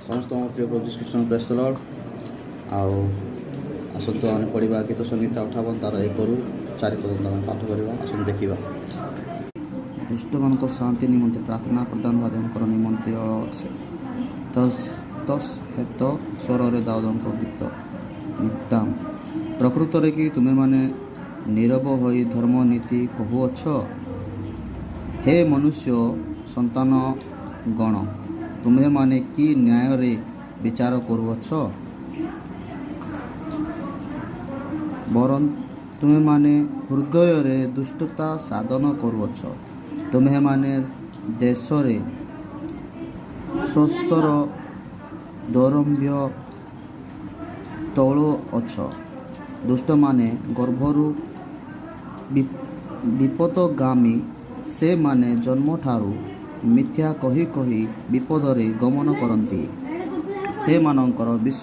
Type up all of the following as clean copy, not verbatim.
ସମସ୍ତଙ୍କ ପ୍ରିୟ ପ୍ରଭୁ ଯୀଶୁ ଖ୍ରୀଷ୍ଟଙ୍କ ପ୍ରେସ୍ ଦ ଲର୍ଡ। ଆଉ ଆସନ୍ତୁ ଆମେ ପଢ଼ିବା ଗୀତ ସଂହିତା 58 ତାର 1ରୁ 4 ପର୍ଯ୍ୟନ୍ତ ଆମେ ପାଠ କରିବା। ଆସନ୍ତୁ ଦେଖିବା। ଦୁଷ୍ଟମାନଙ୍କ ଶାନ୍ତି ନିମନ୍ତେ ପ୍ରାର୍ଥନା, ପ୍ରଧାନ ବାଦ୍ୟଙ୍କର ନିମନ୍ତେ ତସହେତ ସ୍ୱରରେ ଦାଉଦଙ୍କ ଗୀତ, ମିକ୍‌ତାମ୍। ପ୍ରକୃତରେ କି ତୁମେମାନେ ନୀରବ ହୋଇ ଧର୍ମନୀତି କହୁଅଛ? ହେ ମନୁଷ୍ୟ ସନ୍ତାନ ଗଣ, ତୁମ୍ଭେମାନେ କି ନ୍ୟାୟରେ ବିଚାର କରୁଅଛ? ବରଂ ତୁମେମାନେ ହୃଦୟରେ ଦୁଷ୍ଟତା ସାଧନ କରୁଅଛ। ତୁମ୍ଭେମାନେ ଦେଶରେ ସ୍ୱାସ୍ଥ୍ୟର ଦ୍ରବ୍ୟ ତୋଳୁଅଛ। ଦୁଷ୍ଟମାନେ ଗର୍ଭରୁ ବିପଥଗାମୀ। ସେମାନେ ଜନ୍ମଠାରୁ ମିଥ୍ୟା କହି କହି ବିପଦରେ ଗମନ କରନ୍ତି। ସେମାନଙ୍କର ବିଷ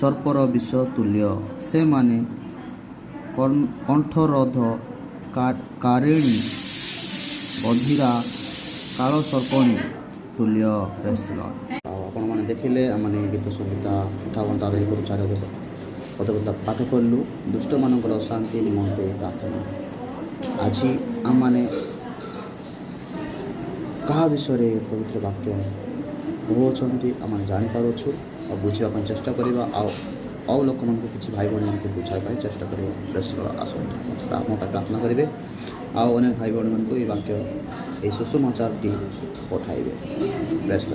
ସର୍ପର ବିଷ ତୁଲ୍ୟ। ସେମାନେ କଣ୍ଠରୋଧ କାରିଣୀ ବଧିରା କାଳସର୍ପିଣୀ ତୁଲ୍ୟ। ଆଉ ଆପଣମାନେ ଦେଖିଲେ, ଆମମାନେ ଗୀତ ସଂହିତା 58 ତାର 1ରୁ 4 ପଦ ପାଠ କଲୁ। ଦୁଷ୍ଟମାନଙ୍କର ଶାନ୍ତି ନିମନ୍ତେ ପ୍ରାର୍ଥନା। ଆଜି ଆମମାନେ କାହା ବିଷୟରେ ପବିତ୍ର ବାକ୍ୟ କହୁଅଛନ୍ତି, ଆମେ ଜାଣିପାରୁଛୁ ଆଉ ବୁଝିବା ପାଇଁ ଚେଷ୍ଟା କରିବା ଆଉ ଆଉ ଲୋକମାନଙ୍କୁ, କିଛି ଭାଇ ଭଉଣୀମାନଙ୍କୁ ବୁଝାଇବା ପାଇଁ ଚେଷ୍ଟା କରିବା। ଆସନ୍ତୁ, ଆମ ପାଇଁ ପ୍ରାର୍ଥନା କରିବେ ଆଉ ଅନେକ ଭାଇ ଭଉଣୀମାନଙ୍କୁ ଏଇ ବାକ୍ୟ, ଏଇ ସୁସମାଚାରଟି ପଠାଇବେ। ପ୍ରେସ୍।